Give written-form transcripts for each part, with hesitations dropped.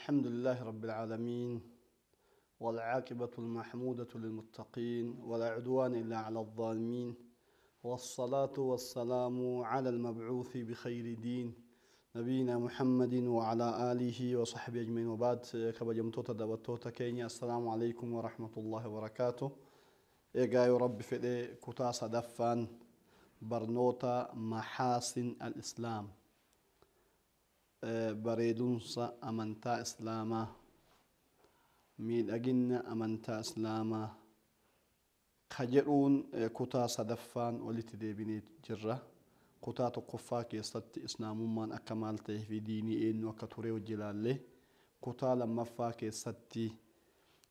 الحمد لله رب العالمين، والعاقبة المحمودة للمتقين، ولا عدوان إلا على الظالمين، والصلاة والسلام على المبعوث بخير دين نبينا محمد وعلى آله وصحبه أجمعين، وبعد. كبجمتوتا دبتوتا كينيا، السلام عليكم ورحمة الله وبركاته. Egaa yoo Rabbi fedhe kutaa sadaffaan barnoota محاسن الإسلام, bareedumsa amantaa islaamaa, miidhagina amantaa islaamaa ka jedhuun kutaa sadaffaan walitti deebinee jirra. Kutaa tokkoffaa keessatti islaamummaan akka maal ta'ee fi diinii eenyu akka ture hojii ilaalle. Kutaa lammaffaa keessatti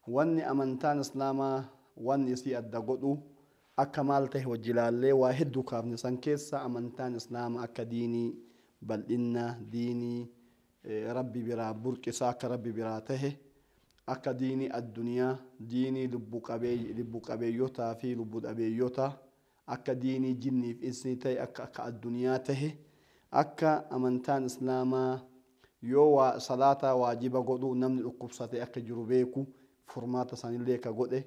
wanni amantaan islaamaa wanni isii adda godhu akka maal ta'e hojii ilaallee waa hedduu kaafne. San keessa amantaan islaamaa akka diinii bal'inna, diinii Rabbi biraa burqisaa, akka Rabbi biraa tahe, akka diinii addunyaa, diinii lubbu qabeeyyotaa fi lubbu dhabeeyyotaa, akka diinii jinniif isni ta'e, akka addunyaa tahe, akka amantaan islaamaa yoo waa salaataa waajiba godhu namni dhukkubsate akka jiru beeku furmaata sanillee ka godhe,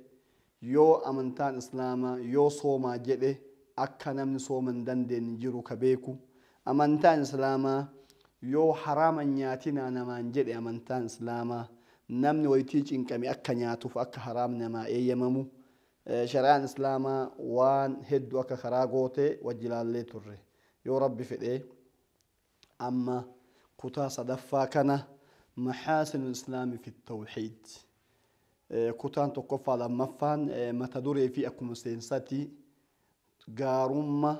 yoo amantaan islaamaa yoo soomaa jedhe akka namni sooma hin dandeenye jiru ka beeku, amantaan islaamaa yoo haraama nyaatinaa namaan jedhe, amantaan islaamaa namni wayitii cinqame akka nyaatuuf akka haraam namaa eeyyamamu, shari'aan islaamaa waan hedduu akka karaa goote wajji ilaallee turre. Yoo Rabbi fedhe amma kutaa sadaffaa kana محاسن الإسلام في التوحيد. Kutaan tokkoffaa lammaffaan mata duree fi akkuma seensatti gaarummaa,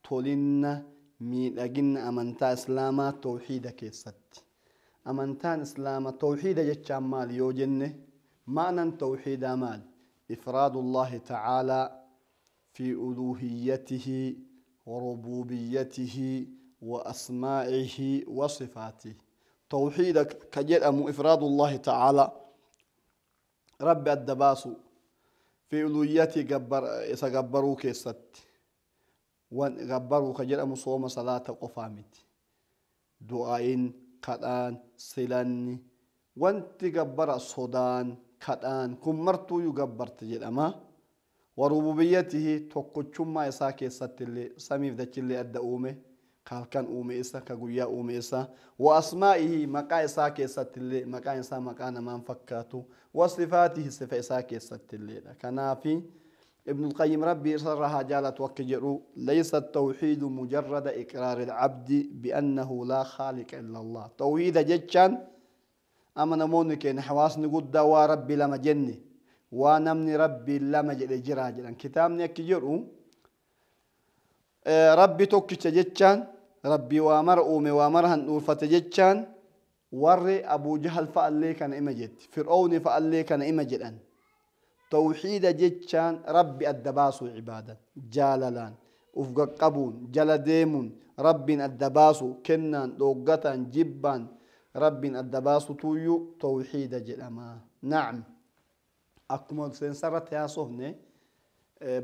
tolinna, miidhagina amantaa islaamaa tawxiida keessatti. Amantaan islaamaa tawxiida jechaan maali yoo jenne, ma'naan tawxiidaa maali? إفراد الله تعالى في ألوهيته وربوبيته وأسمائه وصفاته. توحيد ka jedhamu إفراد الله تعالى, Rabbi adda baasu, في ألوهيته, gabbar isa gabbaruu keessatti. Wan gabbaruu ka jedhamu sooma, salaata qofaa miti. Du'aayin, kadhaan, silanni, wanti gabbara, sodaan, kadhaan kun martuuyyuu gabbarte jedhama. وربوبيته, tokkochummaa isaa keessatti illee, samiif dachillee adda uume, ka halkan uume isa, ka guyyaa uume isa. وأسمائه, maqaa isaa keessatti illee, maqaan isaa maqaa namaan fakkaatu. وصفاته, sifa isaa keessatti illeedha. Kanaafi ابن القيم Rabbi isarra haa jaalatu akka jedhu: ليس التوحيد مجرد إقرار العبد بأنه لا خالق إلا الله. توحيد jechaan amma namoonni keenya, hawaasni guddaa, waa Rabbi lama jenne, waa namni Rabbi lama jedhe jiraa jedhan. Kitaabni akki jedhu: Rabbi tokkicha jechaan, Rabbi waa mara uume, waa mara handhuurfate jechaan, warri Abuu Jahal fa'allee kana ima jetti, Fir'oowni fa'allee kana ima jedhan. Tawxiida jechaan Rabbi adda baasuu, cibaadan, jaalalaan, uf qaqqabuun, jala deemuun, Rabbiin adda baasu, kennaan, dhooggataan, jibbaan Rabbiin adda baasutuyyuu tawxiida jedhama. Na'am, akkuma seensarratti haasofne,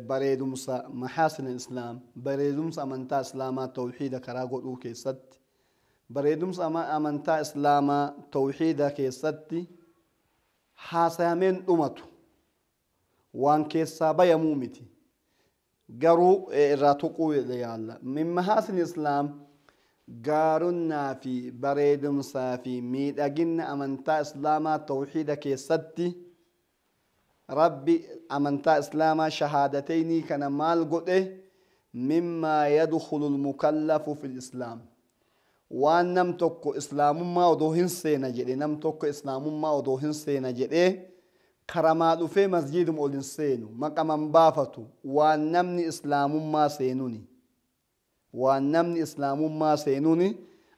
bareedumsa محاسن الإسلام, bareedumsa amantaa islaamaa tawxiida karaa godhuu keessatti, bareedumsa amantaa islaamaa tawxiida keessatti haasayameen dhumatu, waan keessaa bayamuu miti, garuu irraa tuquu yaalla. من محاسن الإسلام, gaarunnaa fi bareedumsaa fi miidhagina amantaa islaamaa tawxiida keessatti, Rabbi amantaa islaamaa shahaadateynii kana maal godhe? مما يدخل المكلف في الإسلام, waan nam tokko islaamummaa odoo hin seena jedhe, nam tokko islaamummaa odoo hin seena jedhe karamaa dhufee masjiiduma ol hin seenu, maqaman baafatu, waan namni islaamummaa seenuni, waan namni islaamummaa seenuni,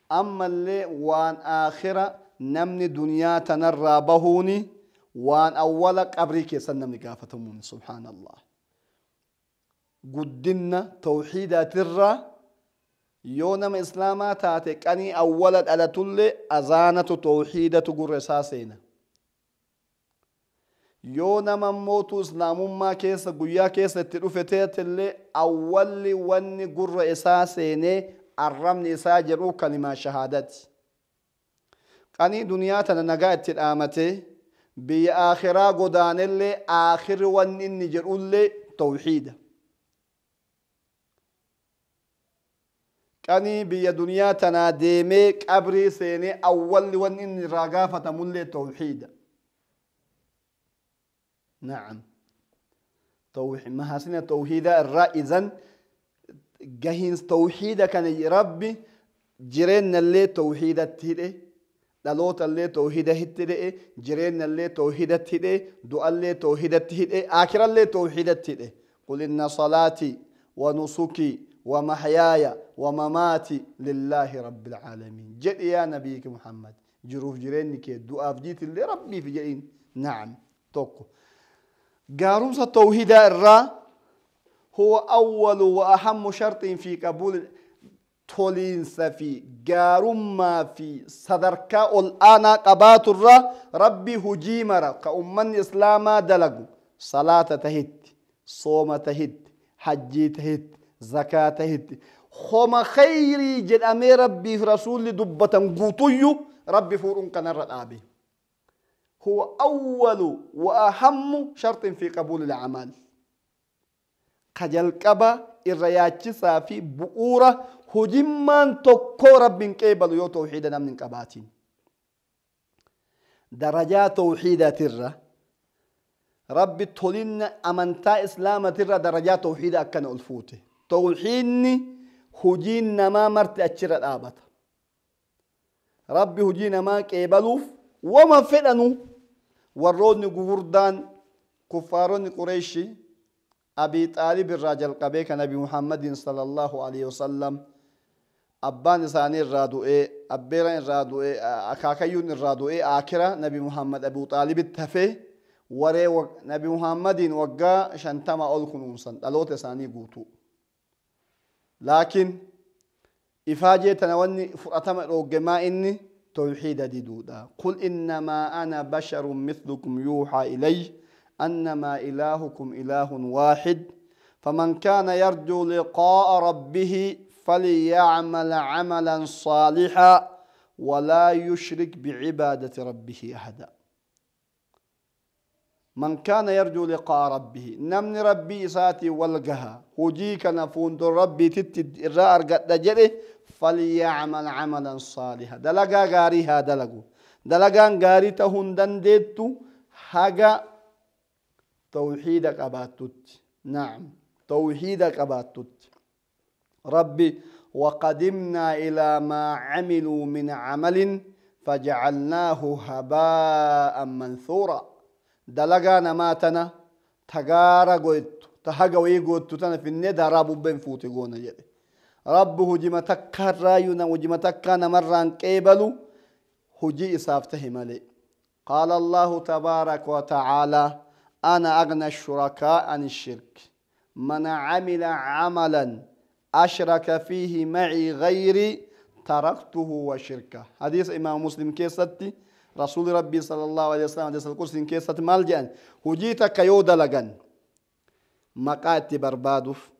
ammallee waan aakhira namni duniyaa tanarraa bahuuni, waan awwala qabrii keessan namni gaafatamuuni. سبحان الله, guddinna tawxiidaatirraa yoo nama islaamaa taate, qanii awwala dhalatullee azaanatu tawxiidatu gurra isaa seena. Yoo nama mootu islaamummaa keessa guyyaa keessa itti dhufe teetillee, awwalli wanni gurra isaa seenee arrabni isaa jedhu kalimaa shahaadati. Qanii duniyaa tana nagaa itti dhaamatee biyya aakhiraa godaanellee aakhirri wanni inni jedhullee tawxiida. Qanii biyya duniyaa tanaa deemee qabrii seenee awwalli wanni inni irraa gaafatamullee tawxiida. Na'am. Mahasina tawxiidaa irraa izan gahiins tawxiida kana rabbi jireennallee tawxiidatti hidhe, dhalootallee tawxiida hitti hidhe, jireennallee tawxiidatti hidhe, du'allee tawxiidatti hidhe, aakhirallee tawxiidatti hidhe. Qul inna salaatii wa nusukii wa mahyaaya wa mamaatii lillaahi rabbil caalamiin. Jedhi yaa nabiyyi Muhammad, jiruuf jireenyi kee du'aaf jiitillee rabbiif jedhiin. Na'am. Tokko gaarumsa tawxiidaa irraa huwa awwalu wa ahammu sharxiin fi qabuuli toliinsa fi gaarummaa fi sadarkaa ol aanaa qabaaturraa rabbi hujii mara ka ummanni islaamaa dalagu salaata tahitti, sooma tahitti, hajjii tahitti, zakaa tahitti, homa khayrii jedhamee rabbiif rasuulli dubbatan guutuyyu rabbi fuudhuun kanarra dhaabe. هو أول وأهم شرط في قبول الأعمال. كجلقبة الرياجسة في بؤورة هجمان تكو رب قبل يو توحيدنا من قباتين. درجات توحيدة ترى رب تولين أمنتا إسلام ترى درجات توحيدة أكن ألفوته. توحيدني هجين ما مرت أتشرت آبت. رب هجين ما قبلوف وما فعلنوا warroonni gugurdaan kuffaaronni Qureeshi Abii Xaalib irraa jalqabee kan Nabi Muhammadin sallallahu alaihi wasallam abbaan isaanii irraa du'ee, abbeeran irraa du'ee, akaakayyuun irraa du'ee akira Nabi Muhammad Abu Xaalibitti hafee waree Nabi Muhammadiin waggaa 50 ol kunuunsan dhaloota isaanii guutuu. Laakiin ifaajee tana wanni fudhatama dhooggemaa inni توحيد ديدودا. قل إنما أنا بشر مثلكم يوحى إلي أنما إلهكم إله واحد فمن كان يرجو لقاء ربه فليعمل عملا صالحا ولا يشرك بعبادة ربه أحدا. من كان يرجو لقاء ربه نمن ربي ساتي والقها هجيك نفون ربي تتد الرأر قد جره فليعمل عملا صالحا. دلقا غاريها دلقو دلقان غاري تهون دندتو حاجة توحيدك أباتوت. نعم توحيدك أباتوت. ربي وقدمنا إلى ما عملوا من عمل فجعلناه هباء منثورا. دلقانا ماتنا تغارا قويتو تهاقا ويقوتو تنا في الندى رابو بين فوتي قونا جدي. ربه هجي تكا راينا وجي تكا نمران كيبلو هجي إصافته مالي. قال الله تبارك وتعالى أنا أغنى الشركاء عن الشرك من عمل عملا أشرك فيه معي غيري تركته وشركه. حديث إمام مسلم كيستي رسول ربي صلى الله عليه وسلم حديث القدس كيست مالجان هجي تكا يودا لغن مقاتي بربادوف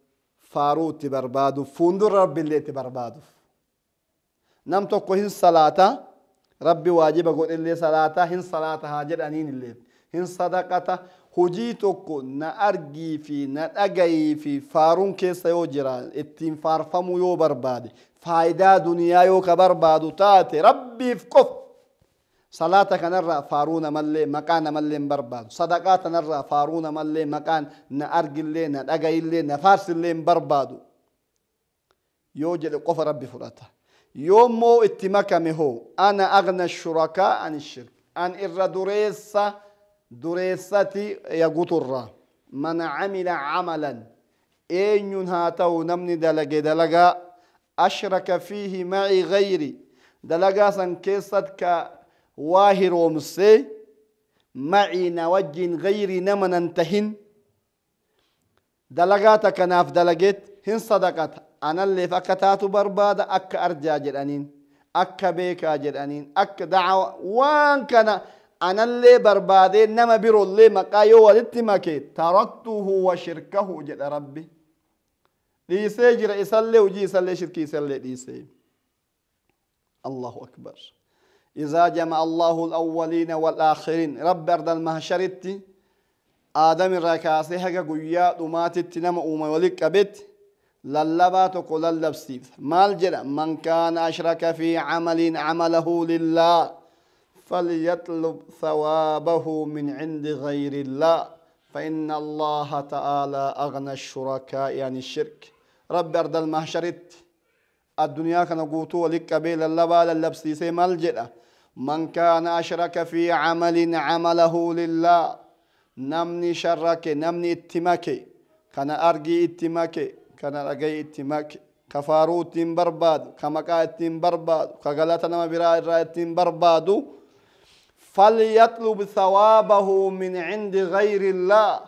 فاروتي بربادو فندر ربي اللي تبربادو. نم توكو هن صلاة ربي واجب أقول اللي صلاة هن صلاة هاجر أنين اللي هن صدقة هجي توكو نأرجي في نأجي في فارون كيس يوجرا التين فارفمو يو بربادي فايدة دنيا يو كبربادو تاتي ربي في كف صلاتك نرى فارونا ملي مكان ملي برباد صدقات نرى فارونا ملي مكان نأرجي اللي نأجي اللي نفارس اللي بربادو يوجد قف ربي فرته يوم مو اتمكى مهو أنا أغنى الشركاء عن الشرك أن إر دريسة دريستي يقطر من عمل عملا إن ينهاتو نمني دلقي دلقا أشرك فيه معي غيري دلقا سنكيستك واهر ومسي معي نوجه غيري نمن انتهن دلقاتك ناف دلقت هن صدقت أنا اللي فكتات بربادة أك أرجع جرانين أك بيكا جرانين أك دعوة وان كان أنا اللي بربادة نما بيرو اللي مقايو ولتمكي تركته وشركه جل ربي ليسي جرى يسلي وجي يسلي شركي يسلي ليسي. الله أكبر. إذا جمع الله الأولين والآخرين رب أرض المهشرت آدم الركاسي حقا قويا دماتت نما أوما ولك أبت للباتك للبسيف مال جرى من كان أشرك في عمل عمله لله فليطلب ثوابه من عند غير الله فإن الله تعالى أغنى الشركاء يعني الشرك. رب أرض المهشرت الدنيا كان قوتو ولك أبي للبا للبسيسي مال جرى من كان أشرك في عمل عمله لله نمني شرك نمني اتماكي كان أرجي اتماكي كان رجي اتماكي كفارو تيم برباد كمكا تيم برباد كغلطة نما برا را تيم بربادو فليطلب ثوابه من عند غير الله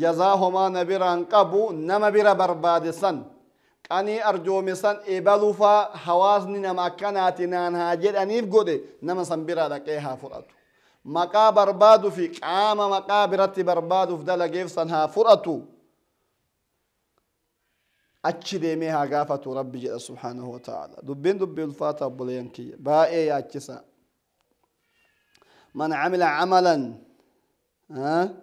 جزاه ما نبرا قبو نما برا برباد سن كاني أرجو مسن إبلو فا حواسني نما كانت نان هاجر أنيف قدي نما سنبرا لكيها فرأتو مكا بربادو في قام مكا برتي بربادو في دلقيف سنها فرأتو أتشي ديميها غافتو ربي جل سبحانه وتعالى دبين دبي الفاتة بلينكي بائي يا من عمل عملا ها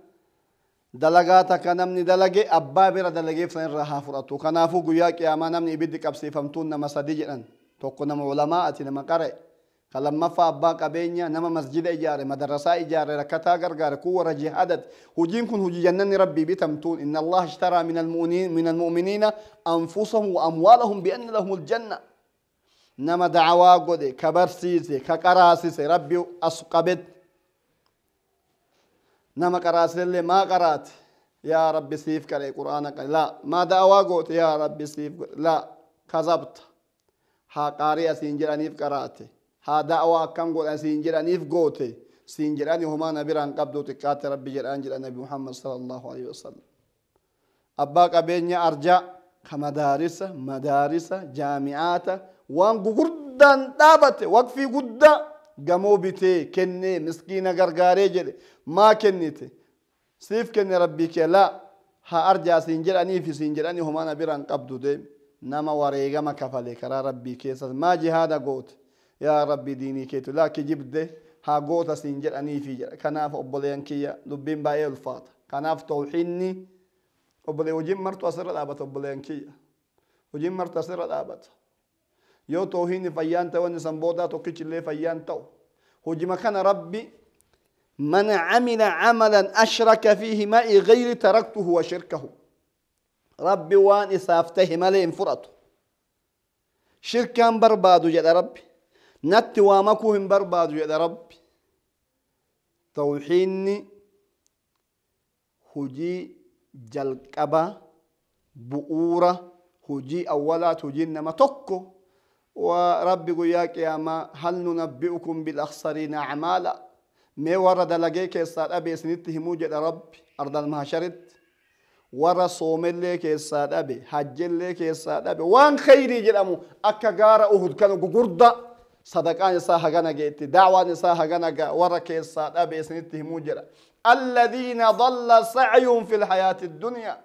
دلقاتك نمني دلقي أبا برا دلقي فين راها فرأتو كنافو قياك يا ما نمني إبدك أبسي فمتون نما صديجا توقو نما علماء نما قرئ كلما فا أبا قبينيا نما مسجد إجاري مدرسة إجاري ركتا غرغار كورة جهادت هجين كن هجي جنن ربي بتمتون إن الله اشترى من المؤمنين أنفسهم وأموالهم بأن لهم الجنة نما دعوا قدي كبرسيسي كقراسيسي ربي أسقبت نما قراسي اللي ما قرات يا ربي سيف كري قرآنك لا ما دعوا قوت يا ربي سيف لا كذبت ها قارئ سينجرانيف قراتي ها دعوة كم قول سينجرانيف قوتي سينجراني هما نبيران قبضو تكات ربي جران جران نبي محمد صلى الله عليه وسلم أباك أبيني أرجع كمدارس مدارس جامعات وان قردان دابت وقفي قدا قمو بتي كني مسكينة غرغاري جري ما كنيتي سيف كني ربي كي لا ها أرجع سينجراني في سينجراني هما نبيران قبضو ديم نما وريغا ما كفالي كرا ربي كيسا ما جهاد قوت يا ربي ديني كيتو لا كجيب ده ها قوتا سينجر أني في جر كناف أبليان كيا دبين باي الفات كناف توحيني أبلي وجيم مرتو أسر الأبت أبليان كيا وجيم مرتو أسر الأبت يو توحيني فيان تو نسمبودا تو كيتش فيان تو هجيم كان ربي من عمل عملا أشرك فيه ما غير تركته وشركه ربي وان إسافته مالين فرطه شركا بربادو جل ربي نت وامكوهم بربادو يا ربي توحيني هجي جلقبا بؤورة هجي أولات هجي نما تكو وربي قياك يا ما هل ننبئكم بالأخسرين أعمالا مي ورد لقيك الساد أبي سنتهم جل ربي أرض المهشرت ورا صوم لك الساد أبي حج لك الساد أبي وان خيري جل أمو أكا غارة أهد كانوا قردة صدقان ساها غنا جيت دعوة ساها غنا ورا كيسات أبي سنتهم جرا الذين ضل سعيهم في الحياة الدنيا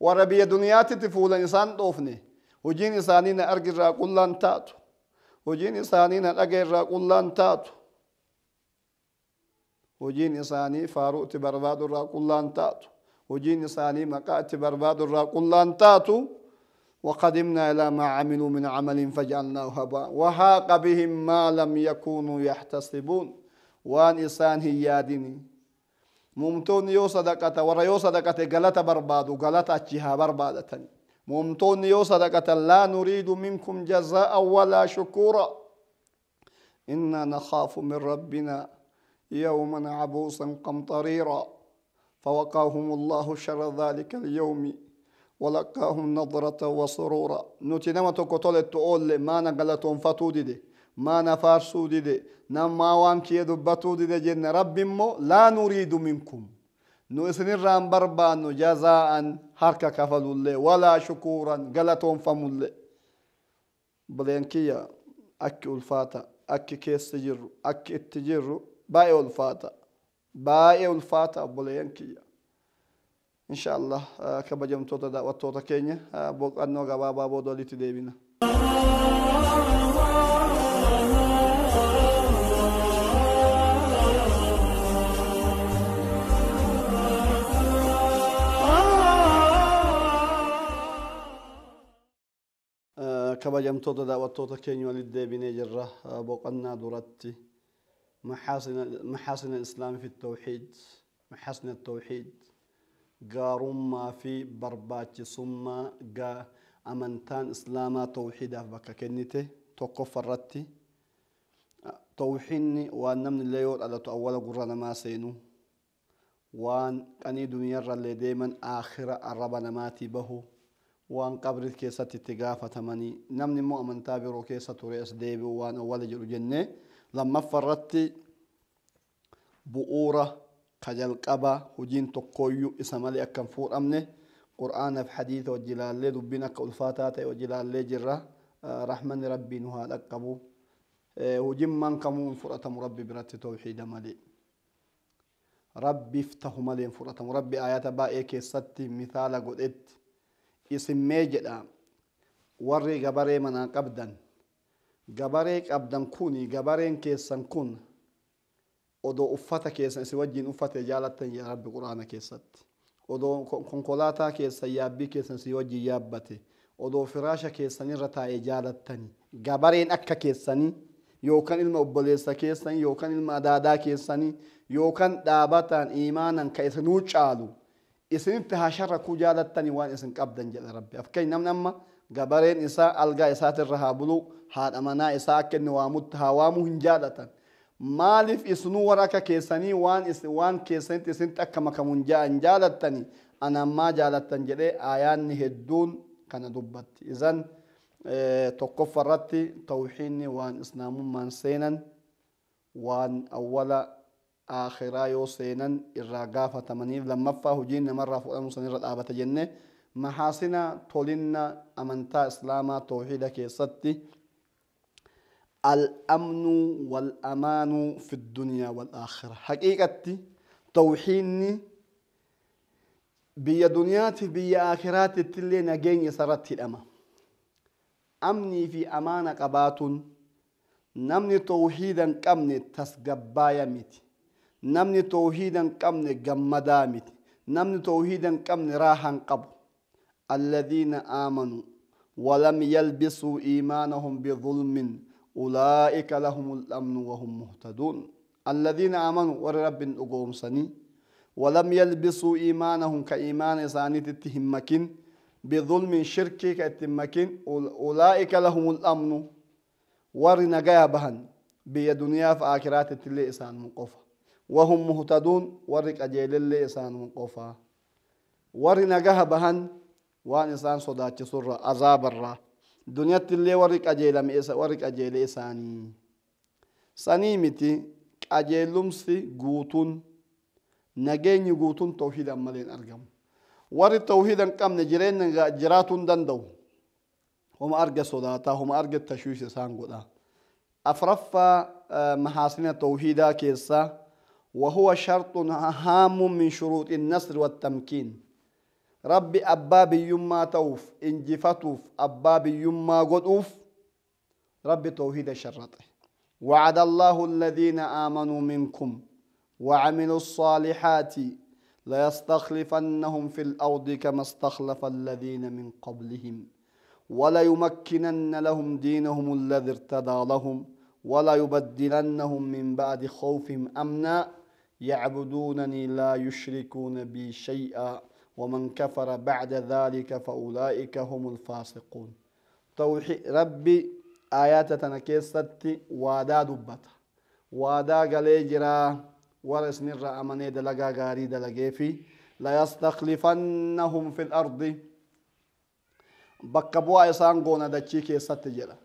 وربي دنيا تفول إنسان طوفني وجين إنسانين أرجع قلان تاتو وجين إنسانين أرجع قلان تاتو وجين إنساني فاروق تبرباد قلان تاتو وجين إنساني مقات برباد قلان تاتو وقدمنا إلى ما عملوا من عمل فجعلناه هباء وحاق بهم ما لم يكونوا يحتسبون وان إنسان هيادني ممتون يو صدقة ورا يو صدقة غلطة برباد وغلطة أتشها بربادة ممتون يو صدقة لا نريد منكم جزاء ولا شكورا إنا نخاف من ربنا يوما عبوسا قمطريرا فوقاهم الله شر ذلك اليوم ولقاهم نظرة وسرورا نتي نما تقتل تقول ما نغلطون فتودي ما نفارسو دي نما وان كي دبتو دي جن رب مو لا نريد منكم نو اسن رام بربانو جزاء حركة كفلوا ولا شكورا غلطون فمول بلينكيا أكي الفاتا أكي كيس تجر أكي التجر باي الفاتا باي الفاتا بلينكيا إن شاء الله كبجمتوتا دعوتوتا كينيا بوق أنو غبابا بودولي تديبنا. Kabajamtoota daawwattoota keenya walitti deebinee jirra. Boqonnaa duratti maxaasina islaamii fi tawxiid, maxaasina tawxiid, gaarummaa fi barbaachisummaa amantaan islaamaa tawxiidaaf bakka kennite. Tokkoffaa irratti tawxiidni waan namni illee yoo dhalatu awwala gurra namaa seenu, waan qanii duniyaarra illee deeman aakhira arraba namaatii bahu, waan qabri keessatti itti gaafatamanii, namni immoo amantaa biroo keessa ture as deebi'u waan awwala jedhu jennee. Lammaffaa irratti bu'uura ka jalqaba hojiin tokkooyyuu isa malee akka hin fuudhamne qur'aanaaf hadiisa wajji ilaallee, dubbiin akka ulfaataa ta'e wajji ilaallee jirra. Rahmanni rabbii nu haa dhaqqabu. Hojimmaan kamuu hin fudhatamu rabbi biratti tawxiida malee, rabbiif tahu malee hin fudhatamu. Rabbi ayata baay'ee keessatti mithaala godhetti isin mee jedha, warri gabaree manaa qabdan, gabaree qabdan kuni, gabareen keessan kun odoo uffata keessan isin wajjin uffate jaalattan jedha rabbi quraana keessatti, odoo konkolaataa keessan yaabbii keessan isin wajjin yaabbate, odoo firaasha keessanirra taa'e jaalattani, gabareen akka keessanii yookaan ilma obboleessa keessanii yookaan ilma adaadaa keessanii yookaan dhaabataan iimaanan ka isinuu caalu isinitti haa sharrakuu jaalattani waan isin qabdan jedha rabbi. Fakkeenya namni amma gabareen isaa algaa isaatirra haa bulu, haadha manaa isaa akka inni waamutti haa waamuu hin jaalatan. Maaliif isinuu warra akka keessanii waan keessanitti isinitti akka makamu hin jaalattani, anammaa jaalattan jedhee aayaanni hedduun kana dubbatti. Izan tokkoffaa irratti tawxiidni waan islaamummaan seenan, waan awwala aakhiraa yoo seenan irraa gaafatamaniif, lammaffaa hojiin namarraa fudhamu sanirra dhaabata jenne. Mahaasina tolinna amantaa islaamaa tawxiida keessatti الأمن والأمان في الدنيا والآخرة. حقيقة توحيدني بيا دنياتي بيا آخراتي تلي نجيني سرت الأما أمني في أمانة قبات. نمني توحيدا كمني تسقبايا ميتي، نمني توحيدا كمني جمدامتي، نمني توحيدا كمني راحا قبو. الذين آمنوا ولم يلبسوا إيمانهم بظلم أولئك لهم الأمن وهم مهتدون. الذين آمنوا ورب أقوم سني ولم يلبسوا إيمانهم كإيمان ساني تتهمكين بظلم شركي كتمكين أولئك لهم الأمن ورنجا بهن بيا دنيا في آخرات تلي إسان منقفة وهم مهتدون ورك أجيل اللي إسان منقفة ورنجا بهن وان إسان صدات سرة عذاب الرّ دنيا تلي ورك أجيل مئس ورك أجيل إساني سنيمتي أجيلمسي قوتون نجيني قوتون توحيد أمالين أرقم ور التوحيد كم نجرين جراتون دندو هم أرجى صداتا هم أرجى التشويش إسان قدا. أفرف محاسن التوحيد كيسا وهو شرط هام من شروط النصر والتمكين. ربي أبابي يما توف إنجفتوف أبابي يما قدوف ربي توحيد شرطه. وعد الله الذين آمنوا منكم وعملوا الصالحات ليستخلفنهم في الأرض كما استخلف الذين من قبلهم وليمكنن لهم دينهم الذي ارتضى لهم وليبدلنهم من بعد خوفهم أمنا يعبدونني لا يشركون بي شيئا ومن كفر بعد ذلك فأولئك هم الفاسقون. توحيد ربي آيات تنكيستي وادا دبتا وادا قلي جرا ورسن الرأمني دلقا غاري دلقي في ليستخلفنهم في الأرض بكبوا إسان قونا دچي كيست جرا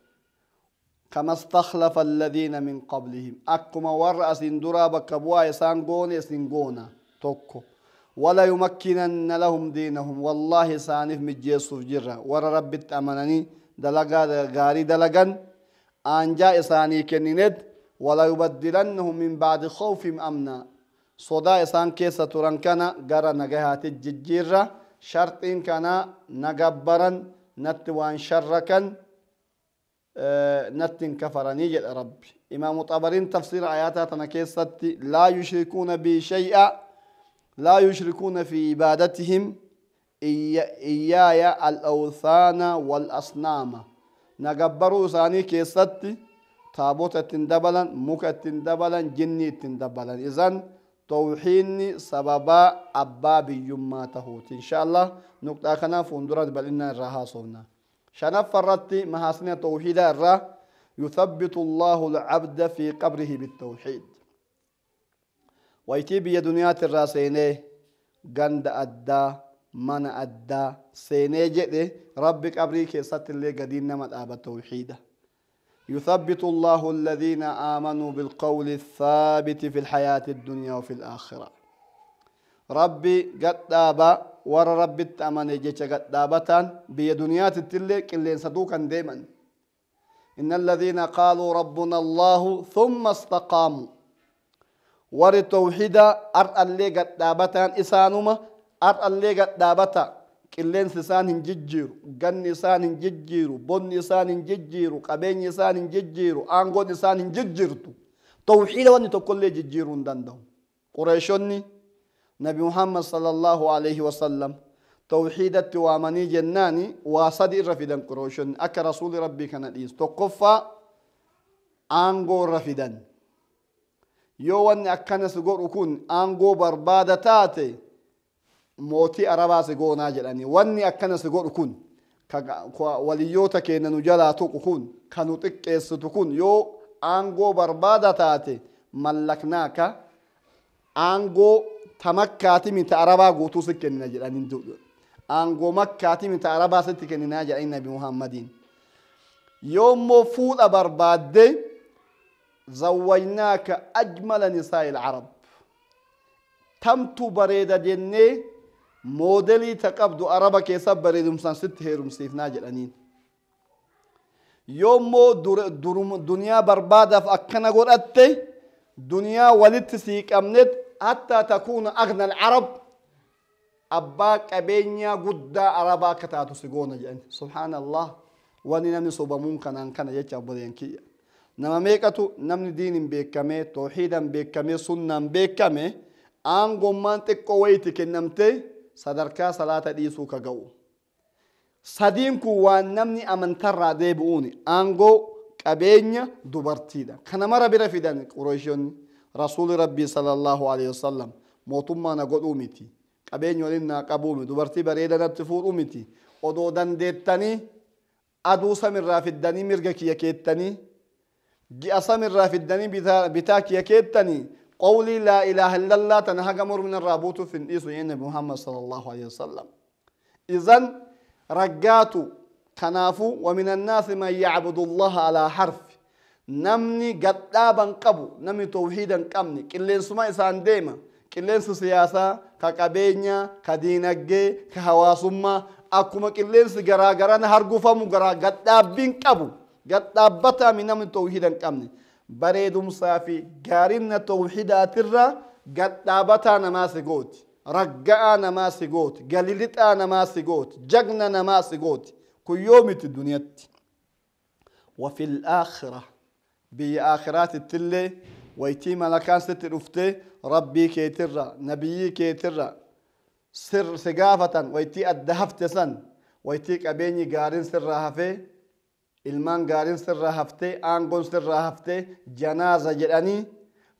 كما استخلف الذين من قبلهم أكما ورأسين درا بكبوا إسان قونا إسان قونا توكو ولا يمكنن لهم دينهم والله سانف مجيسوف جرا ور رب أمنني دلقا غاري دلقا أنجا إساني كنند ولا يبدلنهم من بعد خوفهم أمنا صدا إسان كيسة تران كان غرا نجاهات الججيرة شرطين كان نجبرا نتوان شركا نتن كفرني جل ربي. إمام طبرين تفسير آياتها تنكيسة لا يشركون بي شيئا لا يشركون في عبادتهم إياي الأوثان والأصنام. Na gabbaruu isaanii keessatti taabota ittiin dabalan, muka ittiin dabalan, jinni ittiin dabalan. Izan tawxiidni sababaa abbaa biyyummaa tahuuti. Insha Allah nuqxaa kanaa fuuldura bal'inaan irraa haasofna. Shanaffa irratti mahaasina tawxiidaa irraa يثبت الله العبد في قبره بالتوحيد. Waytii biyya duniyaati irraa seenee ganda addaa mana addaa seenee jedhe, rabbi qabrii keessatti illee gadiin nama dhaaba tawxiida. يثبت الله الذين آمنوا بالقول الثابت في الحياة الدنيا وفي الآخرة. ربي قد دابا ور ربي التأمن جيش قد دابتان بي دنيا تتلي كلين صدوقا ديما. إن الذين قالوا ربنا الله ثم استقاموا، ور التوحيد أر اللي قد دابتان إسانما أر اللي قد دابتا qilleensi isaan hin jijjiiru, ganni isaan hin jijjiiru, bonni isaan hin jijjiiru, qabeenyi isaan hin jijjiiru, aangoon isaan hin jijjiirtu. Tawxiida wanni tokkollee jijjiiruu hin danda'u. Qureeshonni Nabi Muhammad sallallahu alaihi wasallam tawxiidatti waamanii jennaani waa sadi irra fidan Qureeshonni akka rasuuli rabbii kana dhiisu. Tokkoffaa aangoo irra fidan. Yoo wanni akkanas godhu kun aangoo barbaada taate, mootii arabaa si goonaa jedhanii. Wanni akkana si godhu kun, waliyyoota keenya nu jalaa tuqu kun, ka nu xiqqeessitu kun, yoo aangoo barbaada taate, mallaknaaka aangoo ta Makkaati mita arabaa guutuu si kennina jedhanii. Aangoo Makkaati mita arabaa sitti kenninaa jedhanii Nabi Muhammadiin. Yoo immoo fuudha barbaadde, zawwajnaaka ajmala nisaa'i العرب, tamtu bareeda jennee moodelii ta qabdu araba keessa bareedumsaan sitti heerumsiifnaa jedhaniin. Yoo immoo duniyaa barbaadaaf akkana godhatte, duniyaa walitti sii qabnet hattaa takuuna agna alcarab, abbaa qabeenyaa guddaa arabaa akka taatu si goona jedhan. Subhaanallah, wani namni sobamuun kanaan kana jecha. Obboleen kiyya, nama meeqatu namni diinin beekamee, tawxiidan beekamee, sunnaan beekame, aangommaan xiqqoo wayitti kennamtee sadarkaa salaata dhiisuu ka ga'u? Sadiin kun waan namni amantarraa deebi'uuni: aangoo, qabeenya, dubartiidha. Kana mara bira fidan Qureeshonni. Rasuuli rabbii sallallahu alaihi wasallam mootummaa na godhuu miti, qabeenya waliin naa qabuu miti, dubartii bareeda natti fuudhuu miti. Odoo dandeettanii aduu samirraa fiddanii mirga kiyya keettanii, ji'a samirraa fiddanii bitaa kiyya keettanii, qawlii laa ilaaha illallah tana haga mormina irraa buutuuf hin dhiisu nabi Muhammad sallallahu alaihi wasallam. Izan raggaatu kanaafu ومن الناس من يعبد الله على حرف. Namni gadhaaban qabu, namni tawxiidan qabne, qilleensuma isaan deema. Qilleensi siyaasaa, ka qabeenya, ka diinaggee, ka hawaasummaa, akkuma qilleensi garaa garana hargufamu garaa gadhaabbiin qabu gadhaabbataami. Namni tawxiidan qabne bareedumsaa fi gaarinna tawxiidaatirra gadhaabataa namaa si gooti, ragga'aa namaa si gooti, galilixaa namaa si gooti, jagna namaa si gooti. Kun yoo miti duniyatti, وفي الآخرة biyya aakhiraatittillee waytii malakaan sitti dhuftee rabbii keetirra, nabiyyii keetirra sir si gaafatan, waytii adda hafte san, waytii qabeenyi gaariin sirraa hafee, ilmaan gaariin sirraa haftee, aangoon sirraa haftee, janaaza jedhanii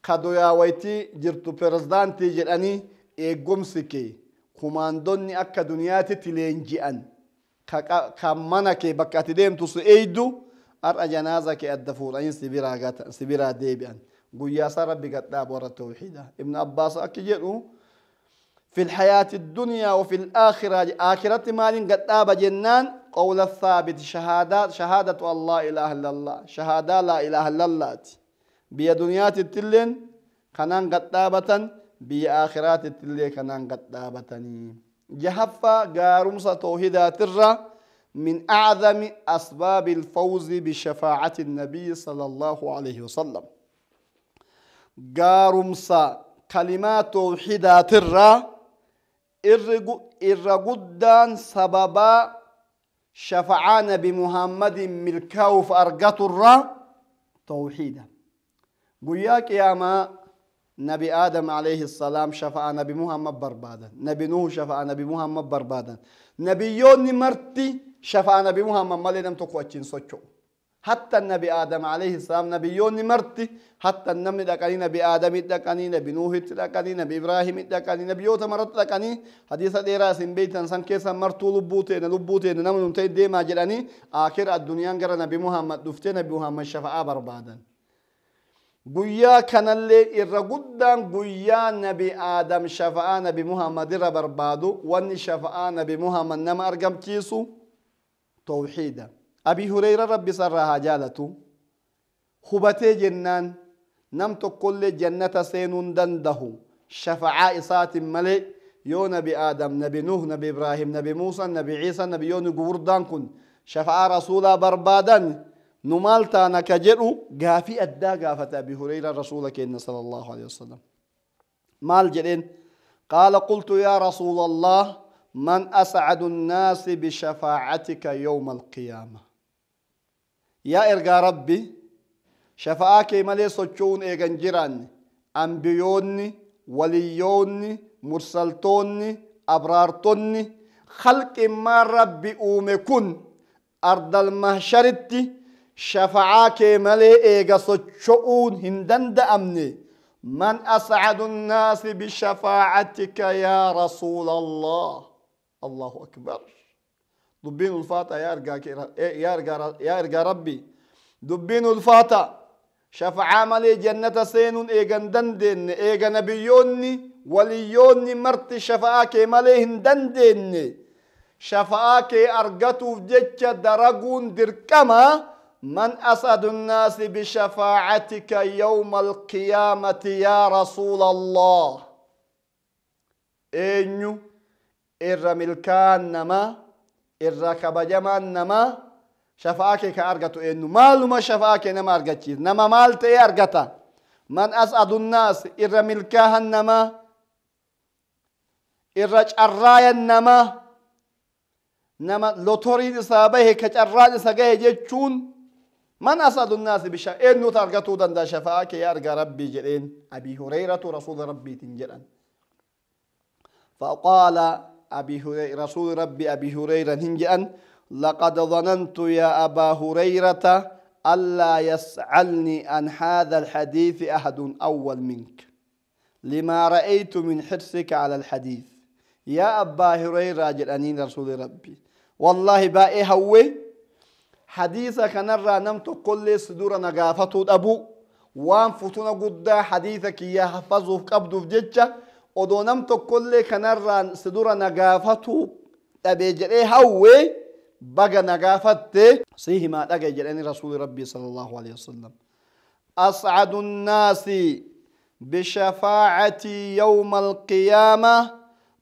kadoyaa waytii jirtu, pirezidaantii jedhanii eeggumsi kee, kumaandonni akka duniyaatitti leenji'an ka mana kee bakka ati deemtu si eeydu, har'a janaaza kee adda fuudhanii si biraa deebi'an, guyyaa isaa rabbi gadhaabu warra tawxiida. Ibn Abbaas akki jedhu: في الحياة الدنيا وفي الآخرة. آخرة مال قد جنان قول الثابت، شهادة، شهادة أن لا إله إلا الله، شهادة لا إله إلا الله. بيا دنيات التلين كنان قد بيا آخرات التلين كنان قد جهفا قارمس توحيدات الرّ من أعظم أسباب الفوز بشفاعة النبي صلى الله عليه وسلم. قارمس كلمات توحيدات الرّ irra guddaan sababaa shafa'aa nabi Muhammadin milkaa'uuf argaturra tawxiida. Guyyaa qiyaamaa nabi Aadam alayhi salaam shafa'aa nabi Muhammad barbaadan, nabi Nuhu shafa'aa nabi Muhammad barbaadan, nabiyyoonni marti Shafaa Nabi Muhammad malee nam tokko achiin socho'u. Hatta Nabi Aadam alayhi salaam, nabiyyoonni marti, hatta namni dhaqanii Nabi Aadamitti dhaqanii, Nabi Nuuhitti dhaqanii, Nabi Ibraahimitti dhaqanii, nabiyyoota maratti dhaqanii, hadiisa dheeraa isin beeytan san keessa martuu lubbuu teena, lubbuu teena, nama nun ta'e deemaa jedhanii, akira addunyaan gara Nabi Muhammad dhuftee Nabi Muhammad shafa'aa barbaadan. Guyyaa kanallee irra guddaan guyyaa Nabi Aadam shafa'aa Nabi Muhammad irra barbaadu, wanni shafa'aa Nabi Muhammad nama argamchiisu tawxiida. Abi Hureyra Rabbi sarraa haa jaalatu hubatee jennaan, nam tokkollee jannata seenuu hin dandahu shafa'aa isaatin malee. Yoo Nabi Aadam, Nabi Nuh, Nabi Ibraahim, Nabi Muusa, Nabi Ciisa, nabiyyoonni gugurdaan kun shafa'aa rasuulaa barbaadan, nu maal taana ka jedhu gaafii addaa gaafate Abi Hureyra rasuula keenya sallallahu alaihi wasallam. Maal jedheen? Qaala qultu yaa rasuula Allah, man as'adu nnaasi bishafaacatika yawma alqiyaama? Yaa ergaa Rabbi, shafa'aa kee malee socho'uun eegan jiraanne, ambiyoonni, waliyyoonni, mursaltoonni, abraartonni, khalqimmaan Rabbi uume kun ardal mahsharitti shafa'aa kee malee eega socho'uun hin danda'amne, man as'adu nnaasi bishafaacatika yaa rasuula Allah? Allahu akbar, dubbiin ulfaata. Yaa ergaa Rabbi, dubbiin ulfaata. Shafa'aa malee jannata seenuun eegan dandeenye, eega nabiyyoonni, waliyyoonni marti shafa'aa kee malee hin dandeenye, shafa'aa kee argatuuf jecha daraguun dirqama, man as'adu nnaasi bishafaacatika yawma alqiyaamati yaa rasuula Allah? Eenyu irra milkaan namaa, irra kabajamaan namaa, shafa'aa kee ka argatu eenyu? Maaluma shafa'aa kee nama argachiisa? Nama maal ta'ee argata? Man as'adu nnaas, irra milkaahan namaa, irra carraayan namaa, nama lotoriin isaa bahe, ka carraan isa gahe jechuun, man as'adu nnaasi bisha, eenyutu argatuu danda'a shafa'aa kee yaa ergaa Rabbii jedheen Abii Hureyratu rasuula Rabbiitiin jedhan. فقال أبي هريرة، رسول ربي أبي هريرة هنجأن: لقد ظننت يا أبا هريرة ألا يسألني عن هذا الحديث أحد أول منك لما رأيت من حرصك على الحديث. يا أبا هريرة جلانين رسول ربي، والله بائي هوي حديثك نرى نمت كل صدور نقافته أبو وان فتنا قد حديثك يا حفظه قبضه في جتشه odoo nam tokkollee kanarraan si dura na gaafatu dhabee jedhee hawwe, baga na gaafatte, si himaa dhagaye jedhani rasuuli Rabbii sallallahu alaihi wasallam. As'adu nnaasi bishafaacati yawma alqiyaama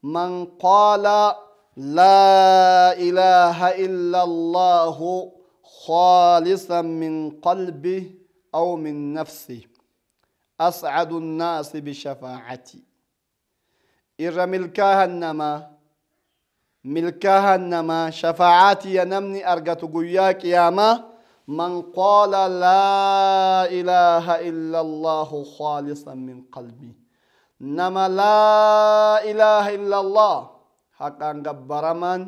man qaala laa ilaaha illa Allahu خالصا من قلبه أو من نفسه. أسعد الناس بشفاعتي، irra milkaahan namaa, milkaahan namaa shafaa'aatiyya namni argatu guyyaa qiyaamaa, man qaala laa ilaaha illa Allahu khaalisan min qalbi, nama laa ilaaha illa Allah, haqaan gabbaramaan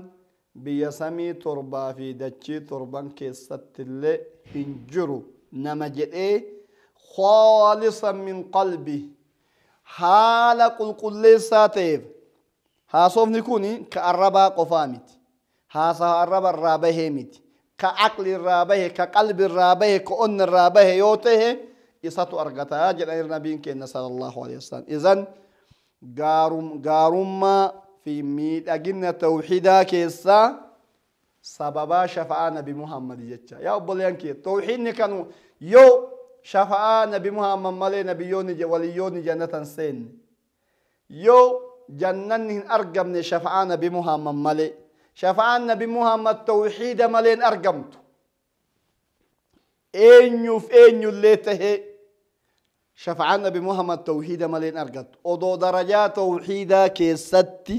biyya samii torbaa fi dachii torban keessatti illee hin jiru nama jedhee, khaalisan min qalbi, haala qulqulleessaa ta'eef. Haasofni kun ka arrabaa qofaa miti, haasawa arraba irraa bahee miti, ka aqli irraa bahe, ka qalbi irraa bahe, ka onni irraa bahe yoo ta'e isatu argataa jedhaniir nabiin keenya sallallahu alaihi wasallam. Izan gaarummaa fi miidhagina tawxiidaa keessaa sababaa shafa'aa Nabi Muhammad jecha. Yaa obboleeyyan kee, tawxiidni kanu yoo shafa'aa Nabi Muhammad malee nabiyyoonni, waliyyoonni jannatan seenne, yoo jannanni hin argamne shafa'aa Nabi Muhammad malee, shafa'aan Nabi Muhammad tawxiida malee hin argamtu. Eenyuuf eenyullee tahee shafa'aan Nabi Muhammad tawxiida malee hin argattu. Odoo darajaa tawxiidaa keessatti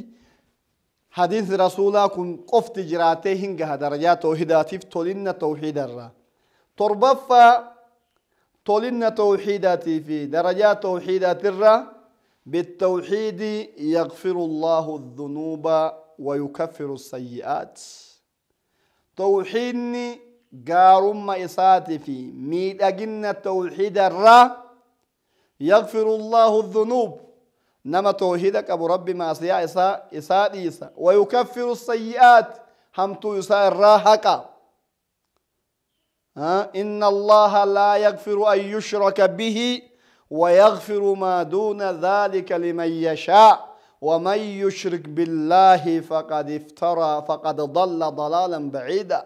hadiisni rasuulaa kun qofti jiraatee hin gaha darajaa tawxiidaatiif. Tolinna tawxiidarraa torbaffaa, tolinna tawxiidaatii fi darajaa tawxiidaatirraa, بالتوحيد يغفر الله الذنوب ويكفر السيئات. Tawxiidni gaarumma isaati fi miidhagina tawxiida irraa yaghfiru Allahu dhunuub, nama tawxiida qabu Rabbi maasiyaa isaa dhiisa, wayukaffiru sayyi'aat, hamtuu isaa irraa haqa. إن الله لا يغفر أن يشرك به ويغفر ما دون ذلك لمن يشاء ومن يشرك بالله فقد افترى فقد ضل ضلالا بعيدا.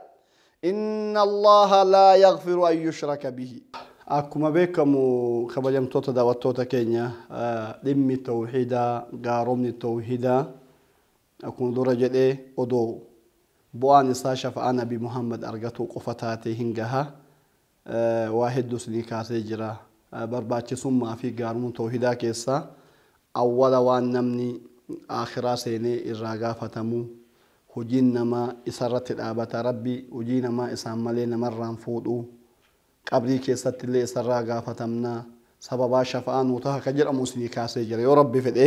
إن الله لا يغفر أن يشرك به. Akkuma beekamu, kabajamtoota daawwattoota keenya, dhimmi tawxiidaa, gaaromni tawxiidaa, akkuma dura jedhee, odoo bu'aan isaa shafa'aa Nabi Muhammad argatuu qofa taatee hin gaha. Waa hedduu isinii kaasee jira. Barbaachisummaa fi gaarummaa tawxiidaa keessaa awwala waan namni akhiraa seenee irraa gaafatamu, hojiin namaa isarratti dhaabata. Rabbi hojii namaa isaan malee namarraan fuudhu, qabrii keessatti illee isarraa gaafatamna, sababaa shafa'aa nuu taha ka jedhamu isinii kaasee jira. Yoo Rabbi fedhe,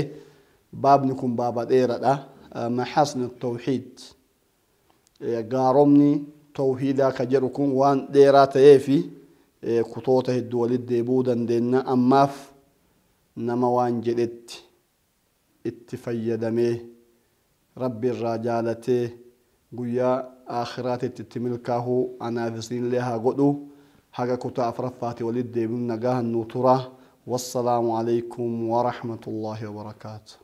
baabni kun baaba dheeradha. Maxasni tawxiid, gaaromni tawhiidaa ka jedhu kun waan dheeraa ta'ee fi kutoota hedduu walitti deebi'uu dandeenya. Ammaaf nama waan jedhetti itti fayyadamee, Rabbi irraa jaalatee, guyyaa aakhiraatitti itti milkaa'uu anaaf isinillee haa godhu. Haga kutaa afuraffaati walitti deebi'uun nagaa nuu tura. Wassalaamu alaykum warahmatullaahi wabarakaatu.